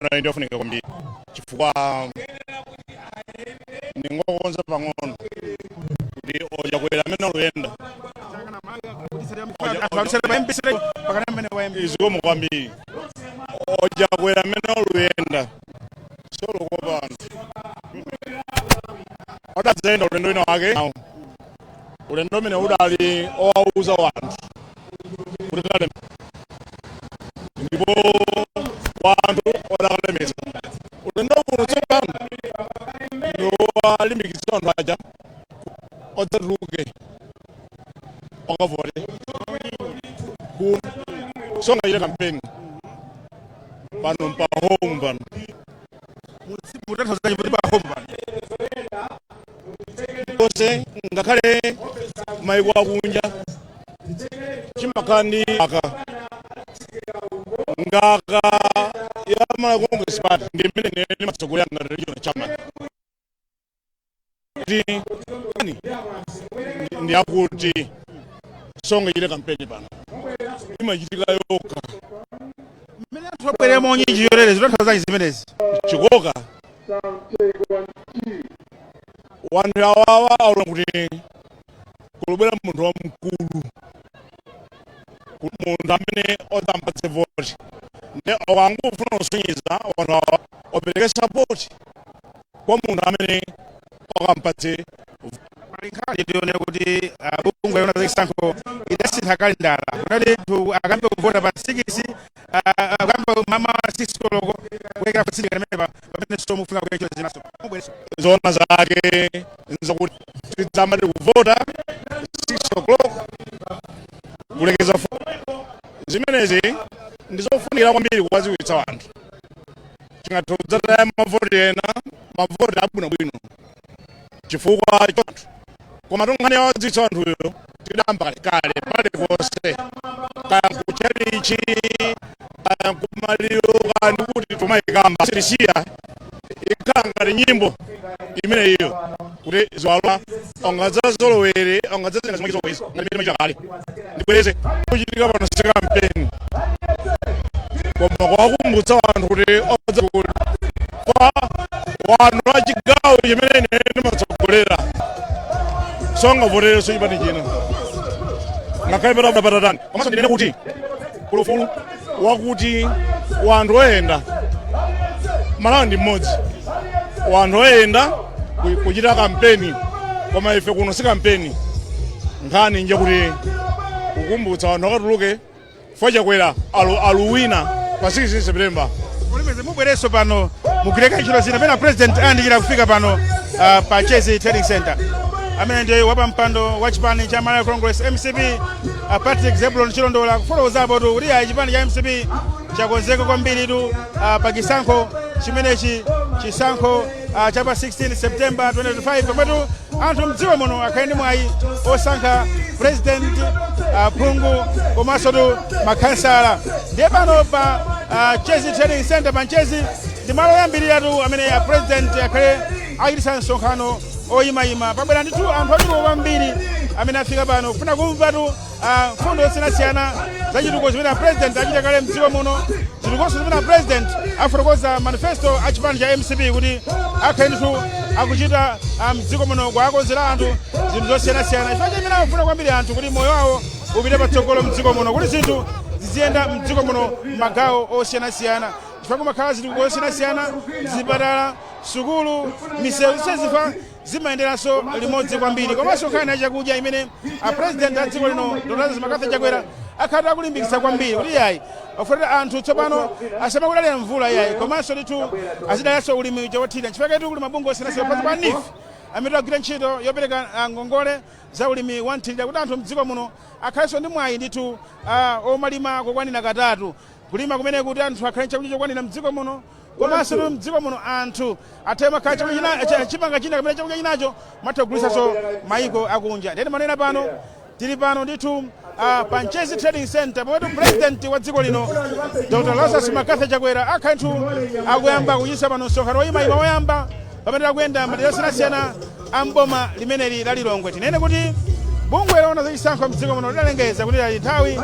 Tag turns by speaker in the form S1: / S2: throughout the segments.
S1: Ndiofunika kwambiri chifukwa ndingokonza pang'ono kuti ochakwera amene oluyenda. Izikomo kwambiri. Ochakwera amene oluyenda solokopa anthu adadzayenda ulendo wina wake, ulendo umene udali owauza wanthu kuti kale ndipo wanthu odakalemeza. Ulendo uno tsopano ndiwalimbikitsa anthu aja odzatuluke okavote ku songa chite kampeni pano pa home pano.
S2: Mutanthauza kuti pa home pano?
S1: Konse, ngakhale maiko akunja, chimakhala ndi aka ngaka ya Malawi Congress Party, ndi imene ine matsogolera ngati regional chairman. Kuti ndi akuti songa chite kampeni pano imachitika yokha.
S2: Mmene anthu abweremo nyinji yotere, zitanthauza zimenezi?
S1: Chikoka wanthu awawa aona kuti kulubwera munthu wamkulu, munthu amene odzampatse voti, ndi akangofuna kusonyeza wanthu awa opereke support kwa munthu amene okampatse.
S2: Pali nkhani tionera kuti bungwe lona zachisankho idasintha kalendala kunati anthu akambe kuvota pa 6, akamba mama 6 koloko kulekera pa 6 pamene pamene so mufuna kuya ntchito zinaso mubwereso.
S1: Zoona zake nzakuti tidzamba tikuvota 6 o'clock kulekeza 4. Zimenezi ndizofunikira kwambiri kuwadziwitsa anthu, tingathe kudzataya mavoti ena, mavoti abwinobwino chifukwa chothu. Koma tonkhani yawadziwitsa anthuyo tidamba kalekale paliponse, kaya nkuchalichi, kaya nkumaliro, kaya ndikuti tumayikamba, sitisiya, ikhala ngati nyimbo imene iyo kuti ziwalola ongadzazolowere, ongadzazenga zimwe zowezi ngati imene machita kale. Ndibwereze, kuchitika pano si kampeni, koma kuwakumbutsa anthu kuti odza kwa wanthu a chigawo chimene ine ndimatsogolera songavotereso chipani china ngakhale patabuda patatani. Komanso ndinene kuti kulufulu wakuti wanthu oyenda, Malawi ndi mmodzi, wanthu oyenda kuchita kampeni, koma ife kuno si kampeni. Nkhani nje kuti kukumbutsa anthu akatuluke chifukwa Chakwera aluwina pa 16 September.
S2: Ulimeze mubwereso pano mugwireka ntchito zina pena president ayandikira kufika pano pa Chezi Trading Center. Amene ndi wapampando wa chipani cha Malawi Congress, MCP, Patrick Zebulon Chilondola, kufotokozapo tu kuti ayi, chipani cha MCP chakonzeka kwambiri tu pa chisankho chimenechi, chisankho cha pa 16 September 2025, pomwetu anthu mdziko muno akhale ndi mwayi osankha president, phungu komanso tu makhansala. Ndiye pano pa Chezi Trading Center pa Mchezi ndi malo oyambirira tu amene a president akhale achitisa msonkhano oyimayima. Pabwera ndithu anthu ochuluka kwambiri amene afika pano kufuna kumva tu mfundo zosiyanasiyana za chitukuko zimene a president achita kale mdziko muno, zitukukonso zimene a president afotokoza manifesto a chipani cha MCP kuti akhale ndithu akuchita mdziko muno, kuakonzera anthu zinthu zosiyanasiyana, chifukwa chimene akufuna kwambiri anthu kuti moyo wawo upite patsogolo mdziko muno, kuti zinthu ziziyenda mdziko muno m'magawo osiyanasiyana, chifukwa kumakhala zitukuko zosiyanasiyana, zipatala, sukulu, misewu, zonse zifa zimayenderanso limodzi kwambiri. Komanso nkhani ya chakudya imene a president a dziko lino Dr. Lazarus McCarthy Chakwera akhala akulimbikitsa kwambiri kuti yayi, pafunika anthu tsopano asamakudalira mvula yayi, komanso ndithu azidaliranso ulimi wathirira. Nchifukwa ketu kuli mabungwe osiyanasiyana pasi pa NEEF amene agwira ntchito yopereka ngongole za ulimi wa mthirira kuti anthu mdziko muno akhalenso ndi mwayi ndithu omalima kokwanira katatu, kulima kumene kuti anthu akhale chakudya chokwanira mdziko muno, komanso tu mdziko muno anthu athe makhala chakudya chimanga china kapena chakudya chinacho matha kugulitsanso maiko akunja. Ndiye manena pano, tili pano ndithu pa Mchezi Trading Center pomwetu president wa dziko lino Dr. Lazarus McCarthy Chakwera akhale ndithu akuyamba kuchititsa pano msonkhano woyimayima woyamba pamene akuyenda madera osiyanasiyana a mboma limeneli la Lilongwe. Tinene kuti bungwe loona zachisankho mdziko muno lidalengeza kuti ali nthawi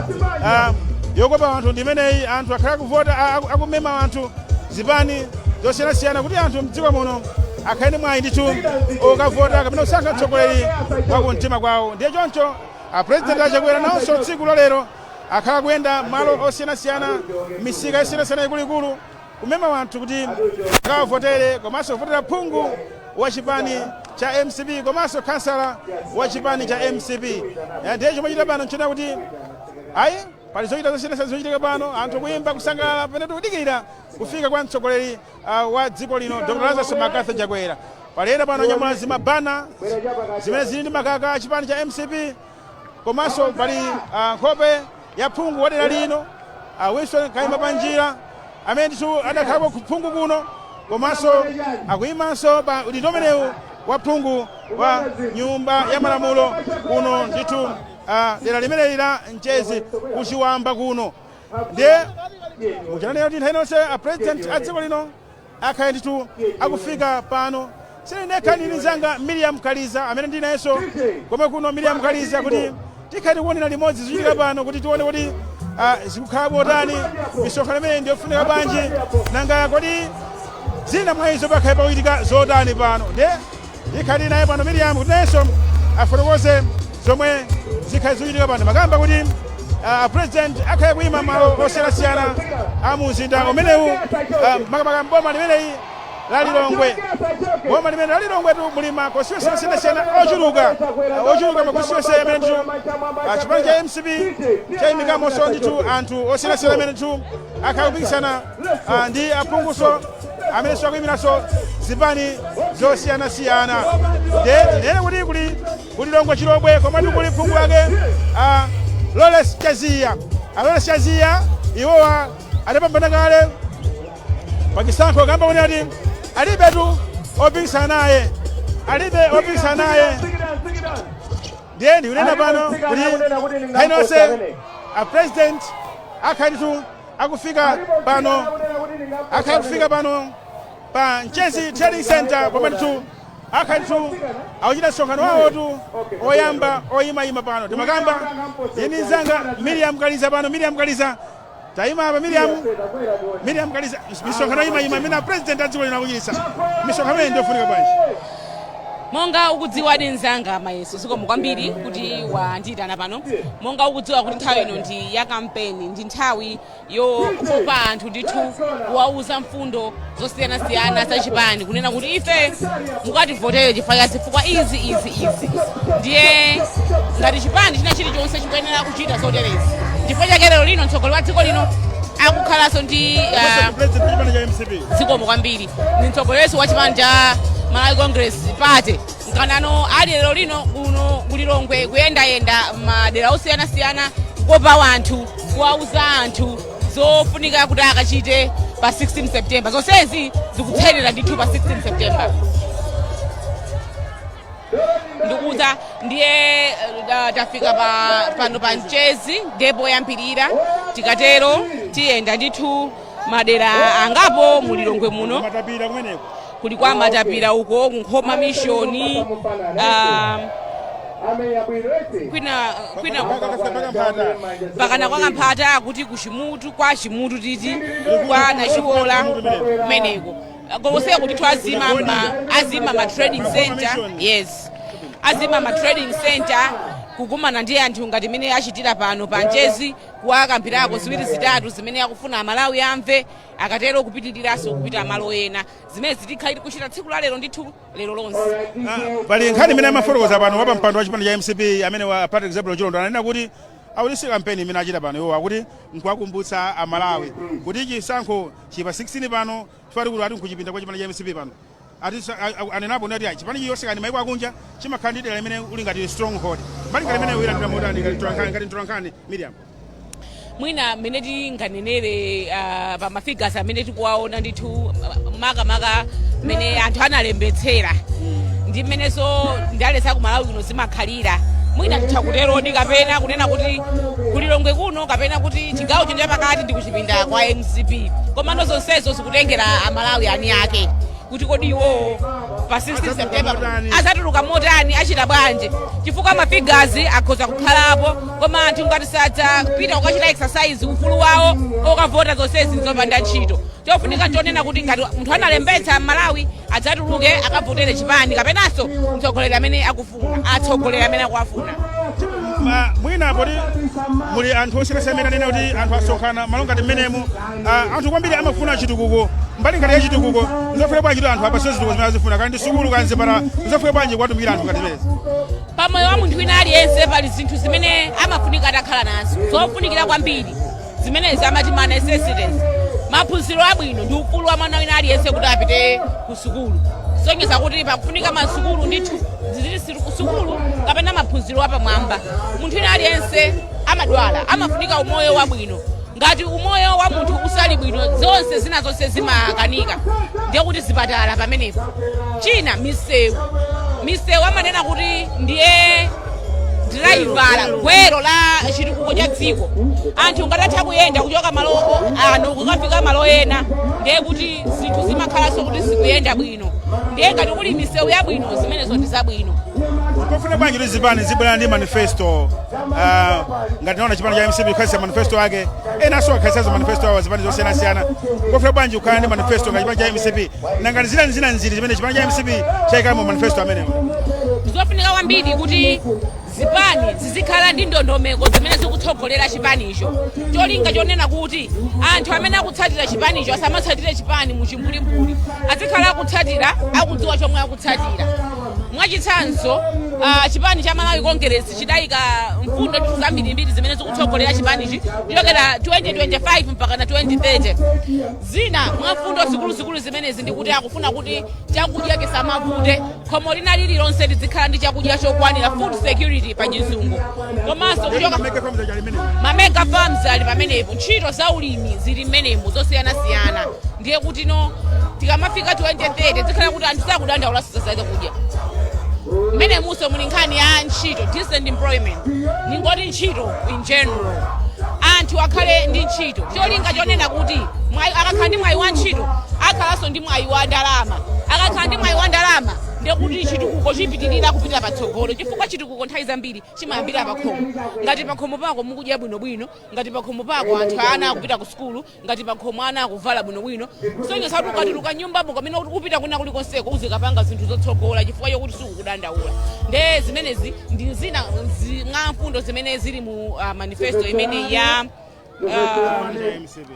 S2: yokopa anthu ndi imeneyi, anthu akhale akuvota, akumema anthu. Zipani zosiyanasiyana kuti anthu mdziko muno akhale ndi mwayi ndithu okavota kapena kusankha mtsogoleri wa kumtima kwawo. Ndiye choncho a President Achakwera nawonso tsiku la lero akhala kuyenda malo osiyanasiyana, misika yosiyanasiyana ikuluikulu, kumema anthu kuti akawavotere komanso kuvotera phungu wa chipani cha MCP komanso kansala wa chipani cha MCP. Ndiye chomwe chita pano nchona kuti ayi, pali zochita zosiyanasiyana zochitika pano, anthu kuyimba, kusangalala pamene tikudikirira kufika kwa mtsogoleri wa dziko lino, Dr Lazarus McCarthy Chakwera. Palera pano nyamula zima banner zimene zili ndi makaka a chipani cha MCP, komanso pali nkhope ya phungu wa dera lino, Wilson Kaima Panjira, amene ndithu adakhalapo phungu kuno komanso akuyimanso pa udindo umenewu wa phungu wa Nyumba ya Malamulo kuno ndithu dera limeneli la Mchezi, kuchiwamba kuno. Ndiye muchananena kuti nthawi yonse a President a dziko lino akhale ndithu akufika pano. Sili ndekha, ndili mzanga Miriam Kaliza amene ndili nayenso komwe kuno. Miriam Kaliza, kuti tikhale tikuonera limodzi zochitika pano, kuti tione kuti zikukhala botani, misonkhano imene ndiyofunika bwanji, nanga kodi zina mwa izo pakhale pakuchitika zotani pano. Ndiye ndikhale naye pano Miriam kuti nayenso afotokoze zomwe zikhale zikuchitika pano. Makamba kuti President akhale kuyima malo osiyanasiyana a mumzinda umenewu, makamaka mboma limeneyi la Lilongwe. Boma limene la Lilongwe tu muli ma constituency osiyanasiyana ochuluka, ochuluka ma constituency amene ndithu chipani cha MCP chayimikamonso ndithu anthu osiyanasiyana amene ndithu akhala kupikisana ndi aphunguso amenenso akuyimiranso zipani zosiyanasiyana. Nde tinene kuti kuli kulilongwe Chilobwe, komatu kuli phungu wake Lawrence Chaziya. Lawrence Chaziya iwowa adapambana kale pachisankho, kamba kuti ati alibetu opikisana naye, alibe opikisana naye. Ndiye ndikunena pano kuti nthawi yonse a President akhale ndithu akufika pano, akhale akufika pano pa Mchezi Trading Center, pomwe ndithu akhale ndithu akuchita msonkhano wawotu oyamba oyimayima pano. Timakamba ine mzanga Miriam Kaliza pano. Miriam Kaliza, tayima apa Miriam. Miriam Kaliza, misonkhano oyimayima imene a President a dziko lino akuchititsa, misonkhano imene ndiyofunika bwanji?
S3: Monga ukudziwadi mzanga Mayeso, zikomo kwambiri kuti wandiyitana pano. Monga ukudziwa kuti nthawi ino ndi ya kampeni, ndi nthawi yokopa anthu ndithu, kuwauza mfundo zosiyanasiyana za chipani, kunena kuti ife mukativotere chifukwa cha zifukwa izi, izi, izi. Ndiye ngati chipani china chilichonse chikuyenera kuchita zoterezi. Chifukwa chake lero lino mtsogoleri wa dziko lino akukhalanso ndi
S2: President wa chipani cha MCP.
S3: Zikomo kwambiri. Ndi mtsogoleri wa chipani cha Malawi Congress Party, mkanano ali lero lino kuno kulilongwe kuyendayenda madera osiyanasiyana, kukopa wanthu, kuwauza anthu zofunika kuti akachite pa 16 September. Zonsezi zikutherera ndithu pa 16 September. Ndikuza ndiye tafika pano pa Mchezi, ndiye poyambirira. Tikatero tiyenda ndithu madera angapo mulilongwe muno.
S2: Matapira kumeneko.
S3: Kuli kwa Matapira uko, kunkhoma Mission, kwina kwina.
S2: Mpaka Mphata.
S3: Pakana kwa Kamphata, kuti kuchimutu, kwa Chimutu, titi kwa Nachiwola kumeneko, konseko kuti azima ma trading center. Yes, azima ma trading center kukumana ndi anthu ngati imene achitira pano pa Mchezi, kuwakambirako ziwiri zitatu zimene akufuna Amalawi amve. Akatero kupitiriranso kupita malo ena, zimene zitikhalire kuchita tsiku la lero ndithu, lero lonse.
S2: Pali nkhani imene amafotokoza pano wapa mpando wa chipani cha MCP amene wa Patrick Zebro Chilondo, ananena kuti aulisi kampeni imene achita pano iwo akuti nkuwakumbutsa Amalawi kuti chisankho chipa 16 pano, chifukwa kuti ati nkuchipinda kwa chipani cha MCP pano. Ati anenapo ndati ayi, chipani chiyonse kani maiko akunja chimakhala ndi dera limene uli ngati stronghold. Mbali ngati imene uyilandira motani ngati mtolankhani, Miriam?
S3: Mwina mmene tinganenere, pa ma figures amene tikuwaona ndithu, makamaka mmene anthu analembetsera ndi mmenenso ndale za kumalawi kuno zimakhalira, mwina titha kuterodi kapena kunena kuti kulilongwe kuno kapena kuti chigawo chino chapakati ndi kuchipinda kwa MCP. Komano zonsezo zikutengera Amalawi ani ake. Kuti kodi iwowo pa 16 September
S2: motani?
S3: Azatuluka motani, achita bwanji? Chifukwa ma figures akhoza kukhalapo, koma anthu ngati sadzapita kukachita exercise ufulu wawo okavota, zonsezi nzopanda ntchito. Chofunika nchonena kuti ngati munthu analembetsa Malawi, adzatuluke akavotere chipani kapenanso mtsogoleri amene akufuna, atsogoleri amene akuwafuna.
S2: Mwina poti muli anthu osiyanasiyana amene anena kuti anthu asonkhana malo ngati mmenemu, anthu kwambiri amafuna chitukuko. Mbali ngati ya chitukuko, nzofuna bwanji kuti anthu apasiwe zitukuko zimene azifuna, kandi sukulu, kandi zipatala? Nzofuna bwanji kuwatumikira anthu ngati zimenezi?
S3: Pamoyo wa munthu wina aliyense pali zinthu zimene amafunika atakhala nazo, zofunikira kwambiri, zimenezi amati ma necessities. Maphunziro abwino ndi ufulu wa mwana wina aliyense kuti apite ku sukulu, sonyeza kuti pakufunika masukulu ndithu, zizili sukulu kapena maphunziro apamwamba. Munthu wina aliyense amadwala, amafunika umoyo wabwino. Ngati umoyo wa munthu usali bwino, zonse zina zonse zimakanika, ndiye kuti zipatala pamenepo. China, misewu. Misewu amanena kuti ndiye driver, gwero la chitukuko cha dziko. Anthu ngatatha kuyenda kuchoka malo ano kukafika malo ena, ndiye kuti zinthu zimakhalanso kuti zikuyenda bwino. Ndiye ngati kuli misewu yabwino, zimenezo ndi zabwino.
S2: Pofuna bwanji kuti zipani zibwera ndi manifesto? Ngati naona chipani cha MCP kukhazikitsa manifesto ake, enanso akhazikitsa manifesto awo, zipani zosiyanasiyana, pofuna bwanji kukhala ndi manifesto ngati chipani cha MCP? Nangati zina zina nziri zimene chipani cha MCP chayikamo manifesto amenewo?
S3: Zofunika kwambiri kuti zipani zizikhala ndi ndondomeko zimene zikutsogolera chipanicho, cholinga chonena kuti anthu amene akutsatira chipanicho asamatsatire chipani muchimbulimbuli, azikhala akutsatira akudziwa chomwe akutsatira. Mwachitsanzo, chipani cha Malawi Congress chidayika mfundo ndithu zambirimbiri zimene zikutsogolera chipanichi kuchokera 2025 mpaka na 2030. Zina mwa mfundo zikuluzikulu zimenezi ndikuti akufuna kuti chakudya chisamavute, khomo lina lililonse lizikhala ndi chakudya chokwanira, food security pa Chizungu, komanso kuchoka
S2: Mega farms ali menemo.
S3: Ma mega farms ali pamenepo, ntchito za ulimi zili mmenemo zosiyanasiyana. Ndiye kuti no, tikamafika 2030 zikhala kuti anthu sakudandaula zakudya. Mmene muso muli nkhani ya ntchito, decent employment, ningoti ntchito in general, anthu akhale ndi ntchito, cholinga chonena kuti akakhala ndi mwayi wa ntchito, akhalanso ndi mwayi wa ndalama. Akakhala ndi mwayi wa ndalama, ndiye kuti chitukuko chipitirira kupita patsogolo, chifukwa chitukuko nthawi zambiri chimayambira pakhomo. Ngati pakhomo pako mukudya bwinobwino, ngati pakhomo pako anthu ana akupita ku sukulu, ngati pakhomo ana akuvala bwinobwino, kusonyeza kuti ukatuluka nyumbamo kamene upita kwina kulikonseko uzikapanga zinthu zotsogola, chifukwa chokuti sikukudandaula. Nde zimenezi ndi zina mwa mfundo zimene zili mu manifesto imene ya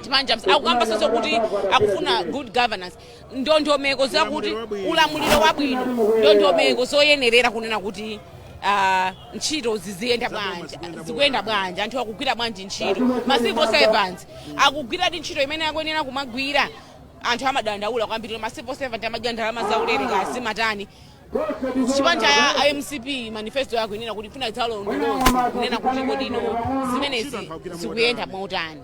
S3: chipani cha akukambaso kuti akufuna good governance, ndondomeko zakuti ulamuliro wabwino, ndondomeko zoyenerera kunena kuti ntchito ziziyenda bwanji, zikuyenda bwanji, anthu akugwira bwanji ntchito, ma civil servants akugwiradi ntchito imene akuyenera kumagwira. Anthu amadandaula kwambiri, ma civil servant amadya ndalama zaulere kasi matani. Chipani cha MCP manifesto yako inena kuti ifuna idzalondoloze kunena kuti kodino zimenezi zikuyenda motani.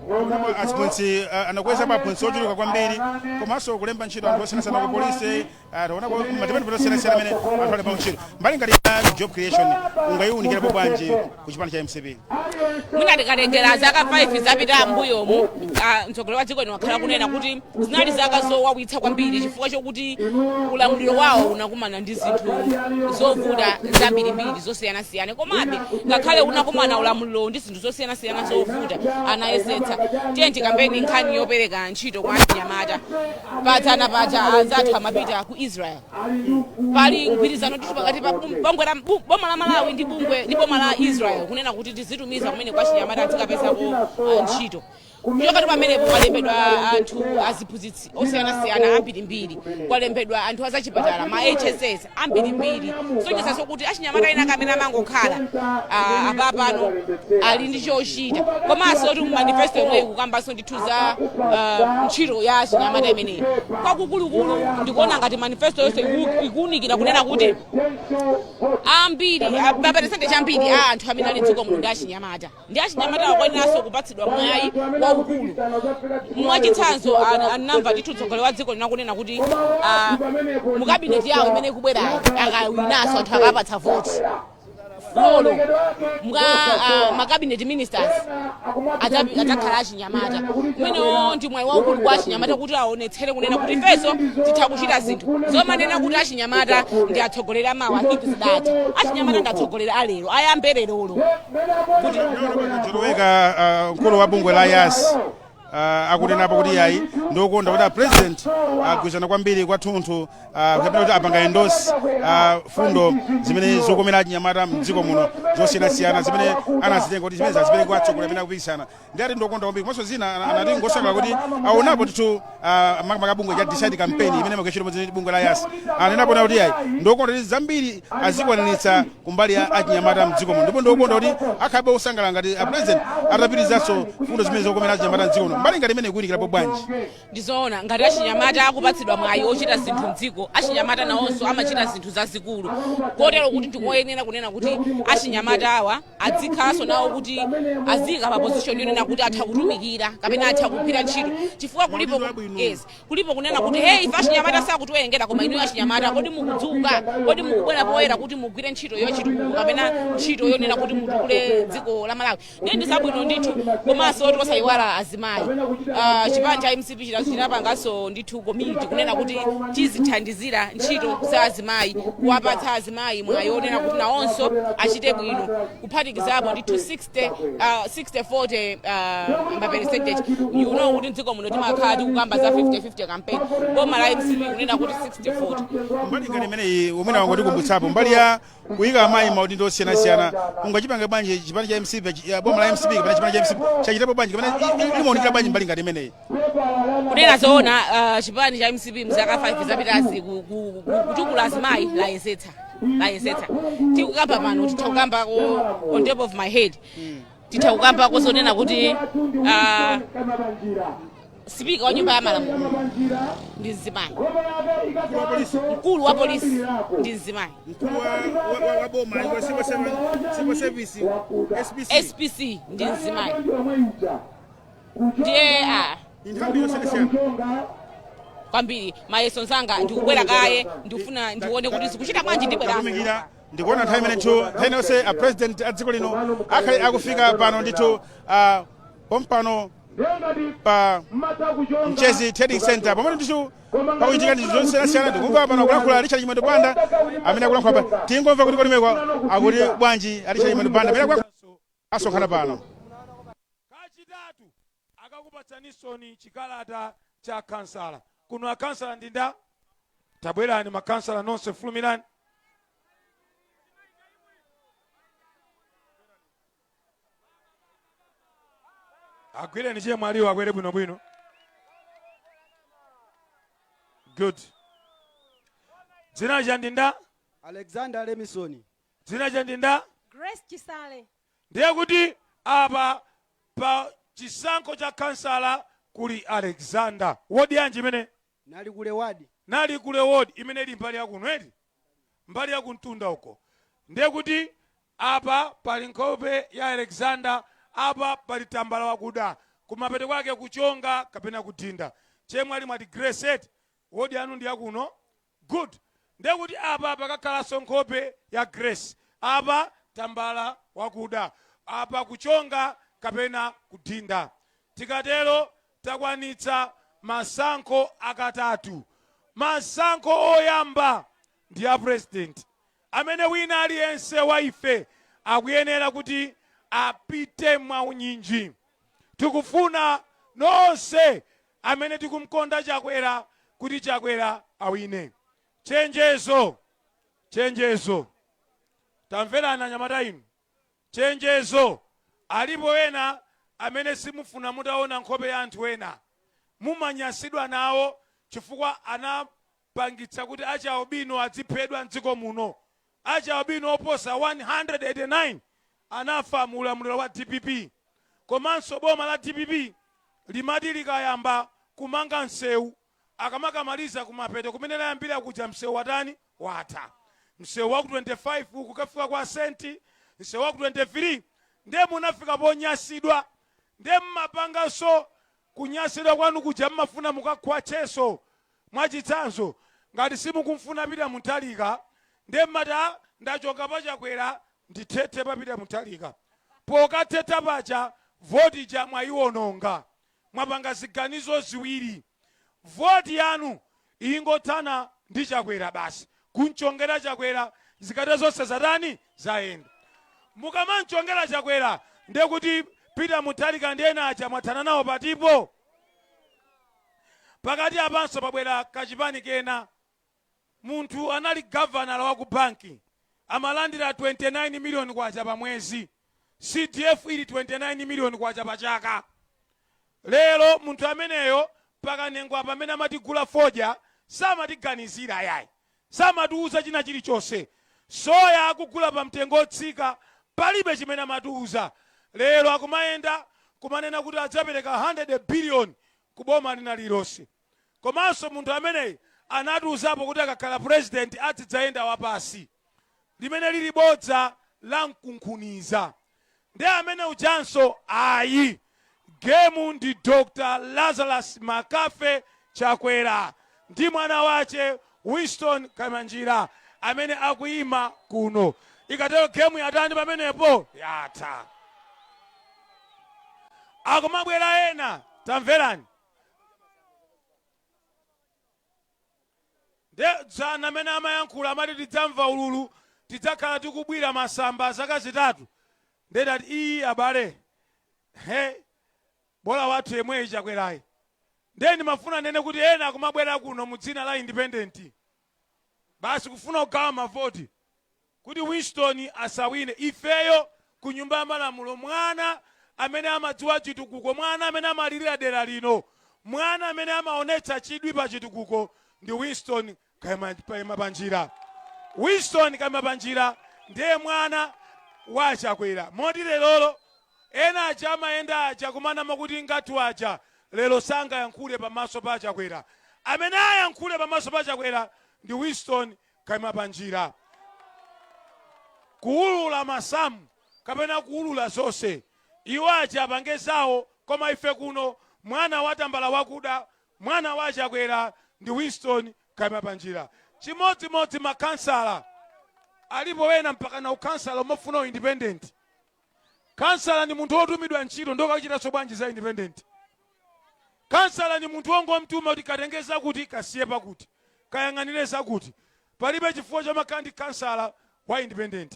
S2: Aphunzitsi anakweza maphunzitsi ochuluka kwambiri, komanso kulemba ntchito anthu osiyanasiyana ku polisi. Taonako ma department osiyanasiyana amene anthu alemba ntchito. Mbali ngati ya job creation ungayiwunikirapo bwanji ku chipani cha MCP?
S3: Mwina tikatengera zaka 5 zapita mbuyomu, mtsogoleri wa dziko lino wakhala kunena kuti zinali zaka zowawitsa kwambiri, chifukwa chokuti ulamuliro wawo unakumana ndi zinthu zovuta zambirimbiri zosiyanasiyana. Komabe ngakhale unakumana ulamuliro ndi zinthu zosiyanasiyana zovuta, anayesetsa. Tiye tikambeni nkhani yopereka ntchito kwa anyamata. Padzana paja anzathu amapita ku Israel. Pali mgwirizano ndithu pakati pa bungwe la boma la Malawi ndi bungwe ndi boma la Israel, kunena kuti tizitumiza kumene kwa chinyamata azikapezako ntchito. Kuchokatu pamenepo kwalembedwa anthu aziphunzitsi osiyanasiyana ambirimbiri, kwalembedwa anthu azachipatala, ma HSS ambirimbiri, sonyezanso kuti achinyamata ena amene amangokhala apapano ali ndi chochita. Komanso kuti mu manifesto yomweyi kukambanso ndithu za ntchito ya achinyamata imeneyi. Kwakukulukulu ndikuona ngati manifesto yonse ikuwunikira kunena kuti ambiri, ma percentage ambiri a anthu amene ali mdziko muno ndi achinyamata, ndi achinyamata akwaneranso kupatsidwa mwayi waukulu. Mwachitsanzo, anamva ndithu mtsogoleri wa dziko lino akunena kuti mu kabineti yawo imene ikubwerayo, akawinanso, anthu akapatsa voti, 4 mwa ma cabinet ministers adzakhala achinyamata. Umenewo ndi mwayi waukulu kwa achinyamata kuti aonetsere kunena kuti ifenso titha kuchita zinthu. Zomanena kuti achinyamata ndi atsogoleri amawa, I think zidatha. Achinyamata ndi atsogoleri alero, ayambe lerolo kuti
S2: Chiloweka, mkulu wa bungwe la YAS akunenapo kuti yayi, ndiokonda kuti a president agwirizana kwambiri kwathunthu, kapena kuti apanga endorse fundo zimene zikukomera achinyamata mdziko muno zosiyanasiyana zimene anazitenga kuti zimene zazipereka kwa atsogoleri amene akupikisana. Ndi ati ndiokonda kwambiri. Komanso zina anati ngosangalala kuti aonapo ndithu makamaka bungwe cha Decide campaign imene imagwira ntchito bungwe la YAS, anenapo na kuti yayi, ndiokonda kuti zambiri azikwaniritsa kumbali ya achinyamata mdziko muno, ndipo ndiokonda kuti akhalabe osangalala ngati a president atapitizanso fundo zimene zikukomera achinyamata mdziko muno. Mbali ngati imene ikuyinikirapo bwanji?
S3: Ndizoona, ngati achinyamata akupatsidwa mwayi ochita zinthu mdziko, achinyamata nawonso amachita zinthu zazikulu, kotero kuti ndikoyenera kunena kuti achinyamata awa adzikhalanso nawo kuti aziyika pa position yonena kuti atha kutumikira kapena atha kugwira ntchito, chifukwa kulipo
S2: Maudindo abwino.
S3: Yes, kulipo kunena kuti, "Hey, ife achinyamata sakutiwerengera," koma inuyo achinyamata, kodi mukudzuka? Kodi mukubwera poyera kuti mugwire ntchito yochitukuko kapena ntchito yonena kuti mutukule dziko la Malawi? Ndiye ndi zabwino ndithu. Komanso tosayiwala azimayi. Chipani cha MCP chinapanganso ndithu komiti kunena kuti tizithandizira ntchito za azimayi, kuwapatsa azimayi mwayi onena kuti nawonso achite bwino, kuphatikizapo ndithu 60 40 ma percentage. You know kuti mdziko muno timakhala tikukamba za 50-50 campaign. Boma la MCP kunena kuti 60 40.
S2: Mbali ngati imeneyi, umene wangotikumbutsapo mbali ya kuyika amayi maudindo osiyanasiyana, ungachipange bwanji chipani cha MCP, boma la MCP kapena chipani cha MCP chachitapo bwanji kapena limaonekera bwanji mbali ngati imeneyi?
S3: Kunena zoona, chipani cha MCP mzaka 5 zapitazi kutukula azimayi layesetsa, layesetsa. Tikukamba pano titha kukambako, on top of my head titha kukambako zonena kuti speaker wa nyumba ya malamulo ndi mzimayi, mkulu wa polisi ndi mzimayi.
S2: Mkulu wa boma wa civil service, SPC.
S3: SPC ndi mzimayi. Ndiye
S2: Nthambi yosiyanasiyana.
S3: Kwambiri. Mayeso nzanga, ndikubwera kaye, ndikufuna ndione kuti zikuchita bwanji, ndibweranso.
S2: Tatumikira. Ndikuona nthawi imene ndithu nthawi inonse a president a dziko lino akhale akufika pano ndithu pompano pa Mchezi Trading Center, pamene ndithu pakuchitika ndithu zosiyanasiyana. Ndikumva pano akulankhula Richard Chimwendo Banda amene akulankhula pa. Tingomva kuti kolimekwa akuti bwanji a Richard Chimwendo Banda amene akulankhula asonkhana pano.
S4: Kachitatu akakupatsanisoni chikalata cha kansala. Kuno akansala ndi nda tabwerani, makansala nonse fulumirani. Agwireni chemwaliwo akwere bwinobwino. Good. Dzina cha ndi nda?
S5: Alexander Lemison.
S4: Dzina cha ndi nda?
S6: Grace Chisale.
S4: Ndiye kuti apa pa chisankho cha kansala kuli Alexander. Wodi yanji imene?
S5: Nali kule wadi.
S4: Nali kule ward imene ili mbali yakuno eti, mbali yakumtunda uko. Ndiye kuti apa pali nkhope ya Alexander, apa pali tambala wakuda, kumapeto kwake kuchonga kapena kudinda. Chemwali, mwati Grace eti? Wodi yanu ndi yakuno. Good. Ndiye kuti apa pakakhalanso nkhope ya Grace, apa tambala wakuda, apa kuchonga kapena kudinda. Tikatero takwanitsa masankho akatatu. Masankho oyamba ndi a president amene wina aliyense wa ife akuyenera kuti apite mwaunyinji. Tikufuna nonse amene tikumkonda Chakwera kuti Chakwera awine. Chenjezo, chenjezo! Tamverani anyamata inu, chenjezo! Alipo ena amene simufuna mutaona nkhope ya anthu ena. Mumanyansidwa nawo chifukwa anapangitsa kuti achialubino adziphedwa mdziko muno. Achialubino oposa 189 anafa mu ulamuliro wa DPP. Komanso boma la DPP limati likayamba kumanga msewu, akamakamaliza kumapeto kumene layambira kuja msewu watani? Watha. Msewu wa ku 25 kukafika kwa Senti, msewu wa ku 23. Ndiye munafika ponyasidwa, ndiye mmapanganso kunyasidwa kwanu kuja, mmafuna mukakhwatcheso. Mwachitsanzo, ngati simukumfuna Peter Mutharika, ndiye mmati, "Ah, ndachoka pa Chakwera." Ndithethe pa Peter Mutharika. Pokathetha paja, voti ija mwayiwononga. Mwapanga ziganizo ziwiri. Voti yanu ingothana ndi Chakwera basi, kumchongera Chakwera, zikatero zonse zatani? Zayenda. Mukamamchongera Chakwera, ndiye kuti Peter Mutharika ndi ena aja mwathana nawo patipo. Pakati apanso pabwera kachipani kena. Munthu anali gavanala wa ku banki, amalandira 29 million kwacha pa mwezi, CDF ili 29 million kwacha pa chaka. Lero munthu ameneyo pakanengo apa amene amatigula fodya samatiganizira yayi, samatiuza china chilichonse. Soya akugula pa mtengo otsika, palibe chimene amatiuza. Lero akumayenda kumanena kuti adzapereka 100 billion ku boma lina lililonse. Komanso munthu ameneyi anatiuzapo kuti akakhala president adzidzayenda wapasi, limene lili bodza la mkunkhuniza. Nde amene ujanso ayi. Game ndi Dr Lazarus Makafe Chakwera ndi mwana wache Winston Kamanjira amene akuyima kuno. Ikatero game yatani pamenepo? Yatha. Akumabwera ena, tamverani. Nde dzana amene amayankhula amati tidzamva ululu, tidzakhala tikubwira masamba zaka 3. Nde tati ii abale, he, bola wathu yemweyi Chakwerayi. Nde ndimafuna nene kuti ena akumabwera kuno mu dzina la independent basi kufuna kugawa mavoti kuti Winston asawine. Ifeyo ku nyumba ya malamulo, mwana amene amadziwa chitukuko, mwana amene amalirira dera lino, mwana amene amaonetsa chidwi pa chitukuko ndi Winston Kaimapanjira. Winston Kaimapanjira ndiye mwana wa Chakwera. Moti lerolo ena aja amayenda aja kumanama kuti ngathu aja lero sangayankhule pamaso pa Chakwera. Amene ayankhule pamaso pa Chakwera ndi Winston Kaimapanjira. Kuulula masamu kapena kuulula zonse, iwo aja apange zawo, koma ife kuno mwana wa tambala wakuda, mwana wa Chakwera ndi Winston Kaimapanjira. Chimodzimodzi makhansala, alipo wena mpakana ukhansala umafuna independent. Kansala ndi munthu wotumidwa ntchito, ndokachitanso bwanji za independent? Kansala ndi munthu wongomtuma kuti katenge zakuti, kasiye pakuti, kayang'anire zakuti. Palibe chifukwa chomakhala ndi kansala wa independent.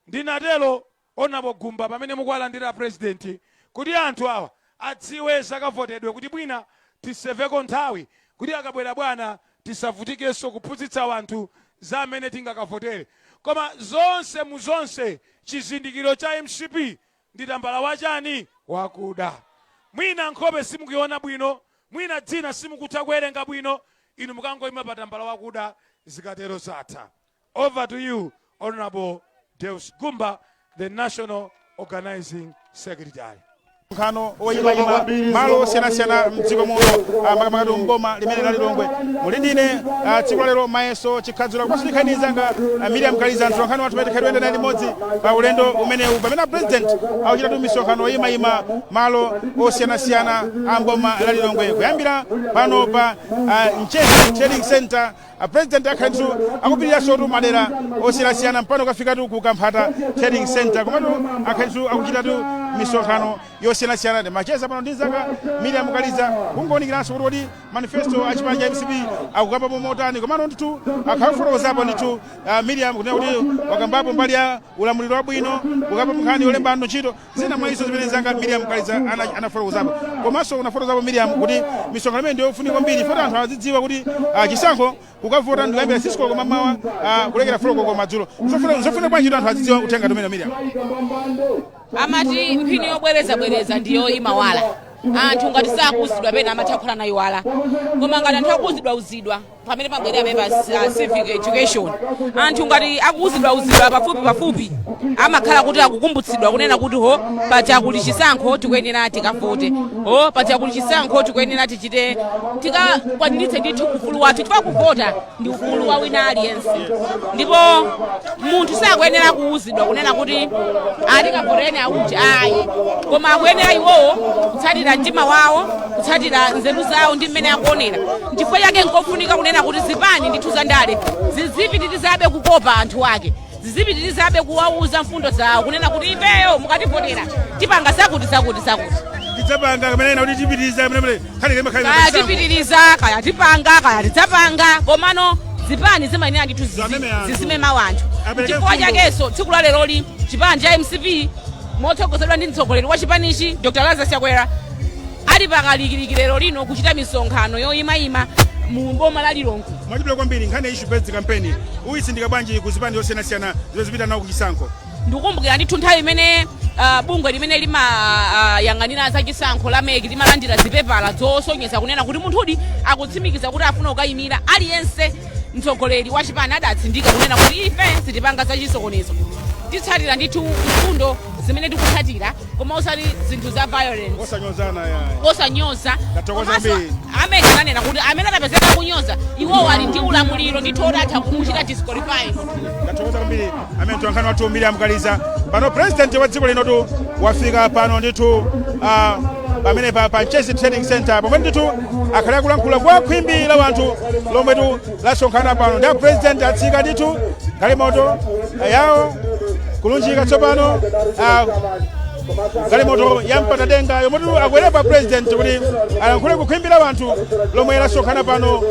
S4: Ndinatero, Honourable Gumba, pamene mukuwalandira president, kuti anthu awa adziwe zakavotedwe, kuti bwina tiseveko nthawi kuti akabwera bwana tisavutikenso kuphunzitsa wanthu za amene tingakavotere. Koma zonse mu zonse, chizindikiro cha MCP ndi tambala wachani? Wakuda. Mwina nkhope simukuiona bwino, mwina dzina simukutha kuwerenga bwino, inu mukangoima pa tambala wakuda, zikatero zatha. Over to you, Honorable Deus Gumba, the National Organizing Secretary.
S2: Msonkhano woyimayima malo osiyanasiyana mdziko muno, makamaka mboma limene la Lilongwe. Muli ndine tsiku lalero Mayeso Chikhadzula, komanso ndikhali ndi mnzanga Miriam Kaliza, mtolankhani wathu pamene tikhali naye limodzi pa ulendo umenewu pamene president akuchitatu misonkhano woyimayima malo osiyanasiyana a mboma la Lilongwe, kuyambira pano pa Mchesi Trading Center. A president akhalenso akupitiriransotu madera osiyanasiyana mpano kafikatu ku Kamphata Trading Center, komatu akhalenso akuchitatu misonkhano yosiyanasiyana. Ndimacheza pano ndi mnzanga Miriam Kaliza kungoonikiranso kuti kodi manifesto a chipani cha MCP akukambapo motani. Komano ndithu akhafotokozapo ndithu Miriam kunena kuti wakambapo mbali ya ulamuliro wabwino, kukambapo nkhani yolemba anthu ntchito, zina mwa izo zimene mnzanga Miriam Kaliza anafotokozapo. Komanso unafotokozapo Miriam kuti misonkhano imene ndiyofunika kwambiri poti anthu azidziwa kuti chisankho kukavota ndikuyambira 6 koloko mamawa kulekera 4 koloko madzulo. Nzofuna bwanji kuti anthu azidziwa uthenga umene, Miriam?
S3: Amati mphini yobwerezabwereza ndiyo imawala. Anthu ngati sakuuzidwa pena amatha kukhala nayiwala, koma ngati anthu akuuzidwa uzidwa, pamene pabwerera pamene pa civic education, anthu ngati akuuzidwa uzidwa pafupi pafupi amakhala kuti akukumbutsidwa kunena kuti ho, paja kuli chisankho, tikuyenera tikavote, ho, paja kuli chisankho, tikuyenera tichite tikakwaniritse ndithu ufulu wathu, chifukwa kuvota ndi ufulu wa wina aliyense. Ndipo munthu sakuyenera kuuzidwa kunena kuti atikavotereni auti, ayi, koma akuyenera iwowo kutsatira mtima wawo, kutsatira nzeru zawo ndi mmene akuonera. Nchifukwa chake nkofunika kunena kuti zipani ndithu zandale zizipitirizabe kukopa anthu ake. Zizipitirizabe kuwauza mfundo zawo, kunena kuti ifeyo mukativotera tipanga zakuti, zakuti, zakuti.
S2: Tidzapanga kamene kuti tipitiriza kamene khali khali.
S3: Kaya tipitiriza, kaya tipanga, kaya tidzapanga, komano zipani zimayenera ndithu
S2: Zameme anthu.
S3: zizimema wanthu.
S2: Apereke
S3: Chifukwa
S2: mfundo.
S3: chakenso tsiku la leroli chipani cha MCP motsogozedwa ndi mtsogoleri wa chipanichi, Dr Lazarus Chakwera, ali pakalikiliki lero lino kuchita misonkhano yoyimayima mu boma la Lilongwe.
S2: Mwachidule kwambiri, nkhani ya issue based campaign uyitsindika bwanji ku zipani zosiyanasiyana zimene zipita nawo kuchisankho?
S3: Ndikukumbukira ndithu nthawi imene bungwe limene limayang'anira zachisankho la MEC limalandira zipepala zosonyeza kunena kuti munthudi akutsimikiza kuti afuna kukayimira, aliyense mtsogoleri wa chipani adatsindika kunena kuti ife sitipanga zachisokonezo, titsatira ndithu mfundo zimene tikutsatira, koma osati zinthu za violence.
S2: Osanyozana ya.
S3: Osanyoza.
S2: Ndathokoza
S3: Komanso
S2: kwambiri.
S3: Amene ananena kuti amene adapezeka kunyoza, iwowo ali ndi ulamuliro ndithu odatha kumuchita disqualify.
S2: Ndathokoza kwambiri. Amene mtolankhani wathu Miriam Kaliza. Pano president wa dziko linotu wafika pano ndithu pamene pa Mchesi Trading Center, pomwe ndithu akhale akulankhula kwa khwimbi la wanthu lomwetu lasonkhana pano. Ndi president atsika ndithu galimoto yawo kulunjika tsopano galimoto ya mpatadenga yomwetu akwerepa president kuti alankhule kukhwimbi la wanthu lomwe lasonkhana pano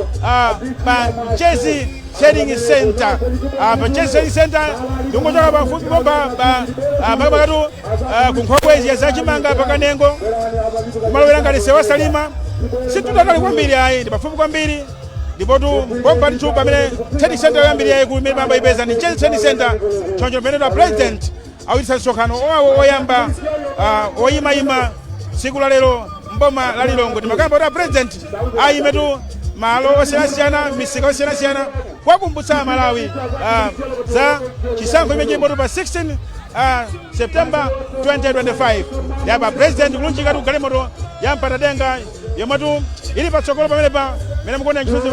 S2: pa Mchesi Trading Center. Pa Mchesi Trading Center ndikungochoka pafupi pompa pa makamaka ku nkhokwe ya zachimanga pakanengo, kumalowera ngati sewa Salima, situtatali kwambiri ayi, ndi pafupi kwambiri. Ndipotu pompa ndithu pamene trading center yoyambiri yayikulu imene pamba ipeza ndi Mchesi Trading Center. Choncho pamene pa president awititsa msonkhano owawo oyamba oyimayima tsiku la lero mboma la Lilongwe, timakamba kuti a president ayimetu malo osiyanasiyana, misika osiyanasiyana, kuwakumbutsa Amalawi za chisankho imene chilipotu pa 16 September 2025. Yapa president kulunjikatu galimoto ya mpatadenga yomwetu ili patsogolo pamenepa, mene mukuona chithunzi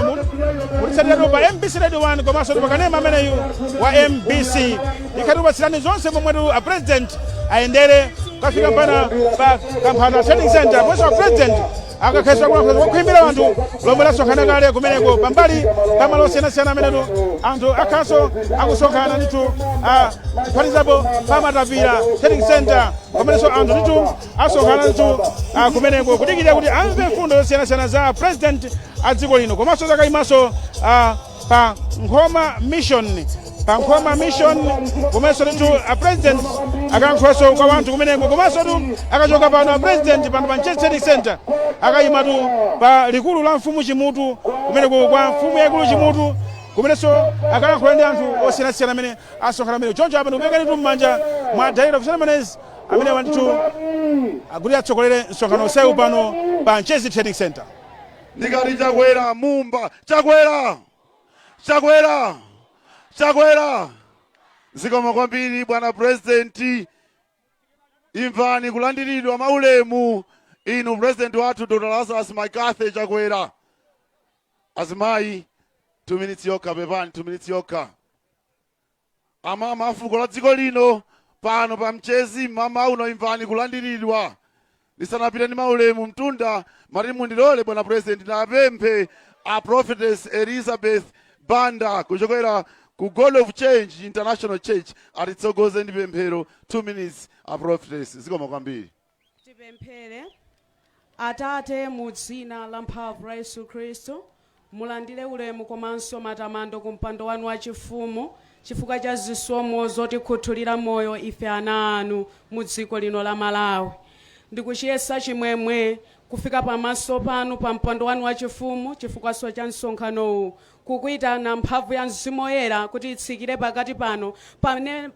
S2: mutitsatiratu pa MBC Radio 1 komanso pakanema ameneyu wa MBC. Ikhati kupatsirani zonse momwetu a president ayendere kukafika mpana pa Kamphata Trading Center, pomwenso a president akakhaisa kulankhula kwakhuimbira anthu lomwe lasonkhana kale kumeneko, pambali pamalo osiyanasiyana amenetu anthu akhaso akusonkhana ndithu, kuphatizapo pamatapira Trading Center, pamenenso anthu ndithu asonkhana ndithu kumeneko kudikirira kuti amve mfundo zosiyanasiyana za president a dziko lino. Komanso zakayimanso pa Nkhoma Mission, pa Nkhoma Mission komanso ndithu a president akayankhulanso kwa wanthu kumeneko. Komanso tu akachoka pano a president pano pa Mchesi Trading Center, akayimatu pa likulu la mfumu Chimutu, kumeneko kwa mfumu yaikulu Chimutu, kumenenso akalankhula ndi anthu osiyanasiyana amene asonkhana amene. Choncho apa ndikuperekanitu m'manja mwa director of ceremonies amene wanthu akuti atsogolere msonkhano usewu pano pa Mchesi Trading Center.
S6: Ndikati Chakwera, Mumba, Chakwera, Chakwera, Chakwera! Zikomo kwambiri, bwana president. Imvani kulandiridwa maulemu inu president wathu Dr Lazarus McCarthy Chakwera. Azimayi, 2 minutes yokha, pepani, 2 minutes yokha. Amama afuko la dziko lino pano pa Mchezi mama uno, imvani kulandiridwa. Ndisanapite ndi maulemu mtunda, mati mundilole bwana president napemphe a Prophetess Elizabeth Banda kuchokera ku God of Change International Church atitsogoze ndi pemphero. 2 minutes, a prophetess. Zikomo kwambiri.
S7: Tipemphere. Atate, mu dzina la mphamvu la Yesu Khristu, mulandire ulemu komanso matamando ku mpando wanu wachifumu chifukwa cha zisomo zotikhuthulira moyo ife ana anu mu dziko lino la Malawi. Ndikuchiyesa chimwemwe kufika pamaso panu pa mpando wanu wachifumu chifukwaso cha msonkhanowu, kukuyitana mphamvu ya Mzimu Woyera kuti itsikire pakati pano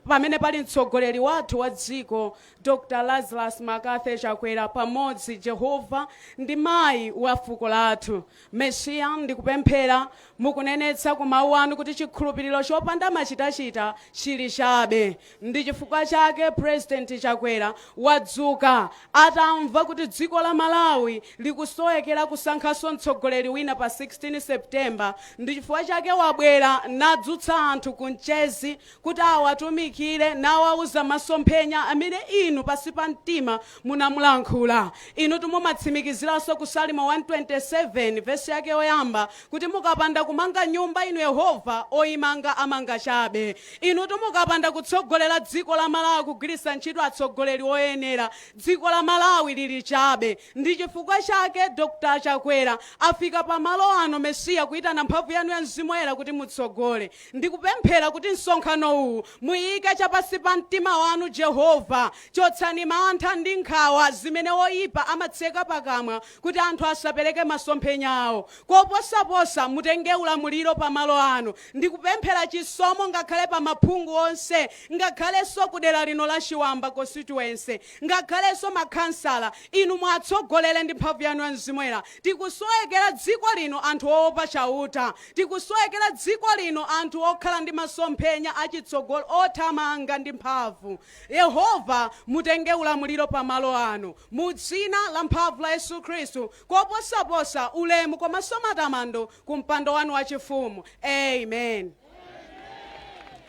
S7: pamene pali mtsogoleri wathu wa dziko, Dr Lazarus McCarthy Chakwera, pamodzi Jehova ndi mayi wa fuko lathu, Mesiya. Ndikupemphera mukunenetsa ku mawu anu kuti chikhulupiriro chopanda machitachita chili chabe. Ndi chifukwa chake President Chakwera wadzuka atamva kuti dziko la Malawi likusowekera kusankhanso mtsogoleri wina pa 16 September. Ndi Ndi chifukwa chake wabwera nadzutsa anthu ku Mchezi kuti awatumikire nawauza masomphenya amene inu pasi pa mtima munamulankhula. Inu timumatsimikiziranso ku Salimo 127 vesi yake yoyamba kuti mukapanda kumanga nyumba inu Yehova, oyimanga amanga chabe. Inu timukapanda kutsogolera dziko la Malawi, kugwiritsa ntchito atsogoleri oyenera, dziko la Malawi lili chabe. Ndi chifukwa chake Dr Chakwera afika pamalo ano, Mesiya, kuyitana mphamvu yanu ya Mzimu Woyera kuti mutsogole. Ndikupemphera kuti msonkhano uwu muyike chapasi pa mtima wanu, Jehova. Chotsani mantha ndi nkhawa zimene oyipa amatseka pakamwa kuti anthu asapereke masomphenya awo. Koposaposa, mutenge ulamuliro pamalo ano. Ndikupemphera chisomo ngakhale pa maphungu onse, ngakhalenso ku dera lino la Chiwamba constituency, ngakhalenso makhansala. Inu mwatsogolere ndi mphamvu yanu ya Mzimu Woyera. Tikusowekera dziko lino anthu oopa Chauta. Tikusowekera dziko lino anthu okhala ndi masomphenya achitsogolo, othamanga ndi mphamvu. Yehova, mutenge ulamuliro pamalo ano, mu dzina la mphamvu la Yesu Khristu. Koposaposa, ulemu komanso matamando ku mpando wanu wachifumu. Amen.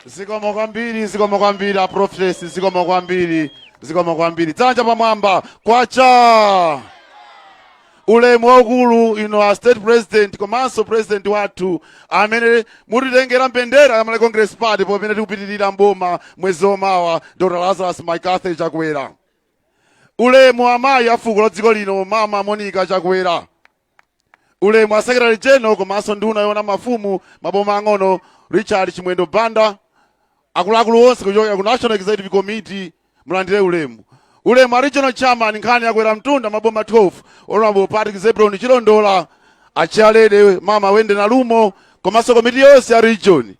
S6: Zikomo kwambiri, zikomo kwambiri, a prophetess, zikomo kwambiri, zikomo kwambiri. Dzanja pamwamba, kwacha! Ulemu waukulu ino a State President komanso President wathu amene mutitengera mbendera ya Malawi Congress Party popene tikupitirira mboma mwezi womawa, Dr Lazarus McCarthy Chakwera. Ulemu amayi a fuko la dziko lino, Mama Monica Chakwera. Ulemu a Secretary General komanso nduna yoona mafumu, maboma ang'ono, Richard Chimwendo Banda. Akuluakulu onse kuchokera ku National Executive Committee, mulandire ulemu. Ulemu a Regional Chairman, nkhani yakwera mtunda, maboma 12, Honorable Patrick Zebron Chilondola, a Chairlady Mama Wende Nalumo komanso komiti yonse ya region,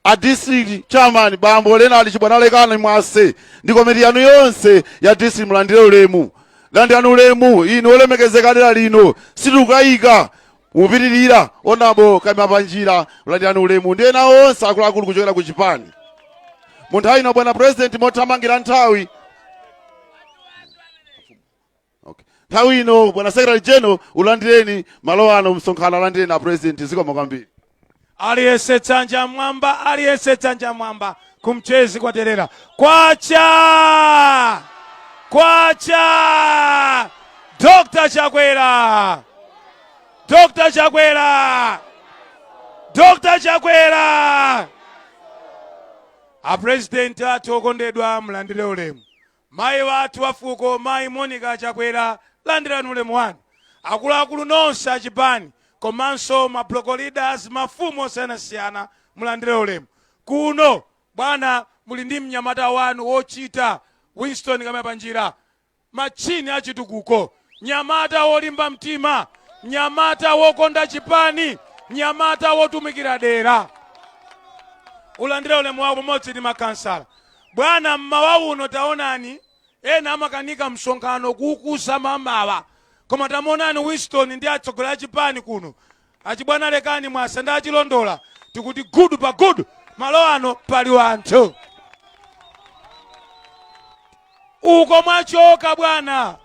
S6: a District Chairman Bambo Leonard Chibwanalekani Mwase ndi komiti yanu yonse ya district, mulandire ulemu. Landirani ulemu inu olemekezeka dera lino, sitikukayika mupitirira. Honorable Kaima Panjira, landirani ulemu ndi ena onse akuluakulu kuchokera ku chipani. Mu nthawi ino, bwana President, mothamangira nthawi, okay. Nthawi ino, bwana Secretary General, ulandireni malo ano msonkhano, alandireni a President. Zikomo kwambiri.
S4: Aliyense dzanja mwamba, aliyense dzanja mwamba. Kumchezi kwaterera. Kwacha, kwacha! Dr Chakwera, Dr Chakwera, Dr Chakwera! Apresidenti athu okondedwa, mulandire ulemu. Mayi wathu wa fuko, Mayi Monica Chakwera, landirani ulemu wanu. Akuluakulu nonse achipani komanso ma block leaders, mafumu osiyanasiyana, mulandire ulemu. Kuno, bwana, muli ndi mnyamata wanu wochita, Winston Kamapanjira, machini achitukuko, nyamata wolimba mtima, nyamata wokonda chipani, nyamata wotumikira dera. Ulandire ulemu wako pamodzi ndi makansala. Bwana, mmawa uno taonani, ena amakanika msonkhano kuukusa mamawa, koma tamuonani Winston ndi atsogoleri a chipani kuno, Achibwana Lekani Mwase ndi Achilondola. Tikuti gudu pa gudu, malo ano pali wanthu. Uko mwachoka, bwana,